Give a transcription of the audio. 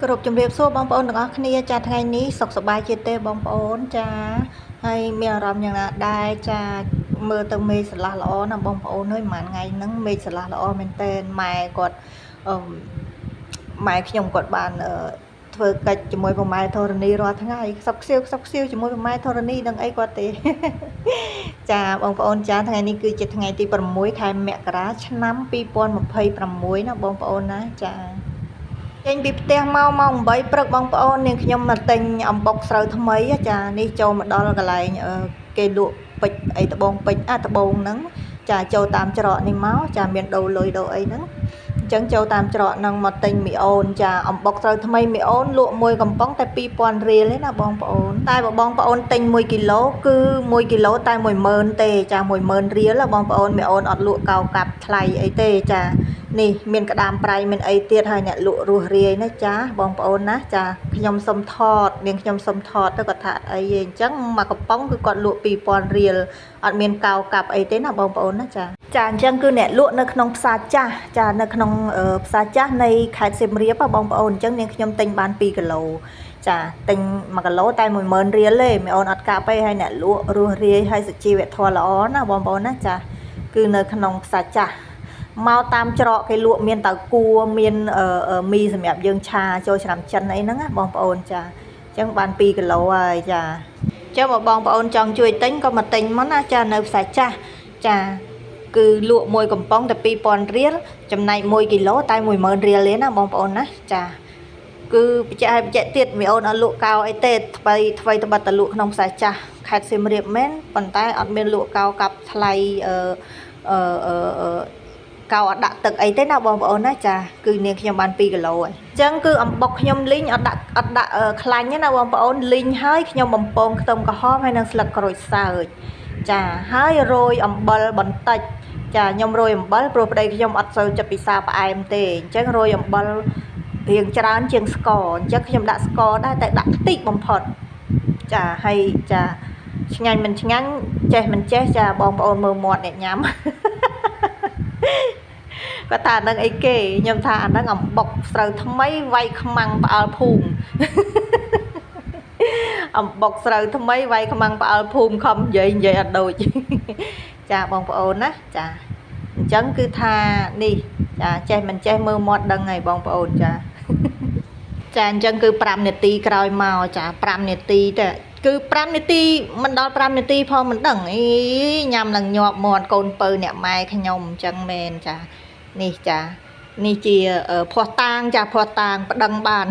គ្រប់ជំរាបសួរបងប្អូនទាំងអស់គ្នាចាថ្ងៃនេះសុខសប្បាយជាទេបងប្អូនចាហើយមានអារម្មណ៍យ៉ាងណាដែរចាមើលទៅមេឃស្រឡះល្អណាស់បងប្អូនអើយប្រហែលថ្ងៃហ្នឹងមេឃស្រឡះល្អមែនទែនម៉ែគាត់អឺម៉ែខ្ញុំគាត់បានធ្វើកិច្ចជាមួយប្រម៉ែធរណីរាល់ថ្ងៃខ្សឹបខ្សៀវខ្សឹបខ្សៀវជាមួយប្រម៉ែធរណីដឹងអីគាត់ទេ ចាបងប្អូនចាថ្ងៃនេះគឺជាថ្ងៃទី6ខែមករាឆ្នាំ2026ណាបងប្អូនណាចា ចេញពីផ្ទះមកម៉ោង8ព្រឹកបងប្អូននាងខ្ញុំមកទិញអំបុកស្រូវថ្មីចានេះចូលមកដល់កន្លែងគេលក់ពេជ្រអីត្បូងពេជ្រអាត្បូងហ្នឹងចាចូលតាមច្រកនេះមកចាមានដូរលុយដូរអីហ្នឹងអញ្ចឹងចូលតាមច្រកហ្នឹងមកទិញមីអូនចាអំបុកស្រូវថ្មីមីអូនលក់មួយកំប៉ុងតែ2000រៀលទេណាបងប្អូនតែបើបងប្អូនទិញ1គីឡូគឺ1គីឡូតែ10000ទេចា10000រៀលបងប្អូនមីអូនអត់លក់កោកាប់ថ្លៃអីទេចានេះមានក្តាមប្រៃមានអីទៀតហើយអ្នកលក់រស់រាយណាចាបងប្អូនណាចាខ្ញុំសុំថតនាងខ្ញុំសុំថតទៅគាត់ថាអត់អីទេអញ្ចឹងមួយកំប៉ុងគឺគាត់លក់2000រៀលអត់មានកោកាប់អីទេណាបងប្អូនណាចាចាអញ្ចឹងគឺអ្នកលក់នៅក្នុងផ្សារចាស់ចានៅក្នុងផ្សារចាស់នៃខេត្តសៀមរាបបងប្អូនអញ្ចឹងនាងខ្ញុំទិញបាន2គីឡូចាទិញ1គីឡូតែ10000រៀលទេមីអូនអត់កាប់ទេហើយអ្នកលក់រស់រាយហើយសុជីវធម៌ល្អណាបងប្អូនណាចាគឺនៅក្នុងផ្សារចាស់មកតាមច្រកគេលក់មានតៅគួរមានមីសម្រាប់យើងឆាចូលឆ្នាំចិនអីហ្នឹងណាបងប្អូនចាអញ្ចឹងបាន2គីឡូហើយចាអញ្ចឹងបើបងប្អូនចង់ជួយទិញក៏មកទិញមកណាចានៅផ្សារចាស់ចាគឺលក់មួយកំប៉ុងតែ2000រៀលចំណែក1គីឡូតែ10000រៀលទេណាបងប្អូនណាចាគឺបញ្ជាក់ឲ្យបញ្ជាក់ទៀតមីអូនអត់លក់កោអីទេថ្មីថ្មីត្បិតតែលក់ក្នុងផ្សារចាស់ខេត្តសៀមរាបមែនប៉ុន្តែអត់មានលក់កោកាប់ថ្លៃអឺអឺអឺកោអត់ដាក់ទឹកអីទេណាបងប្អូនណាចាគឺនាងខ្ញុំបាន2គីឡូហើយអញ្ចឹងគឺអំបុកខ្ញុំលីងអត់ដាក់អត់ដាក់ខ្លាញ់ទេណាបងប្អូនលីងហើយខ្ញុំបំពងខ្ទឹមក្រហមហើយនិងស្លឹកក្រូចសើចចាហើយរោយអំបិលបន្តិចចាខ្ញុំរោយអំបិលព្រោះប្តីខ្ញុំអត់សូវចិត្តពិសាផ្អែមទេអញ្ចឹងរោយអំបិលរៀងច្រើនជាងស្ករអញ្ចឹងខ្ញុំដាក់ស្ករដែរតែដាក់តិចបំផុតចាហើយចាឆ្ងាញ់មិនឆ្ងាញ់ចេះមិនចេះចាបងប្អូនមើលមាត់អ្នកញ៉ាំ គាត់ថាអានឹងអីគេខ្ញុំថាអានឹងអំបុកស្រូវថ្មីវាយខ្មាំងផ្អើលភូមិអំបុកស្រូវថ្មីវាយខ្មាំងផ្អើលភូមិខំនិយាយនិយាយអត់ដូចចាបងប្អូនណាចាអញ្ចឹងគឺថានេះចាចេះមិនចេះមើលមាត់ដឹងហើយបងប្អូនចាចាអញ្ចឹងគឺ5នាទីក្រោយមកចា5នាទីទេគឺ5នាទីមិនដល់5នាទីផងមិនដឹងអីញ៉ាំនឹងញាប់មាត់កូនពៅអ្នកម៉ែខ្ញុំអញ្ចឹងមែនចានេះចានេះជាភ័ស្តុតាងចាភ័ស្តុតាងប្តឹងបាន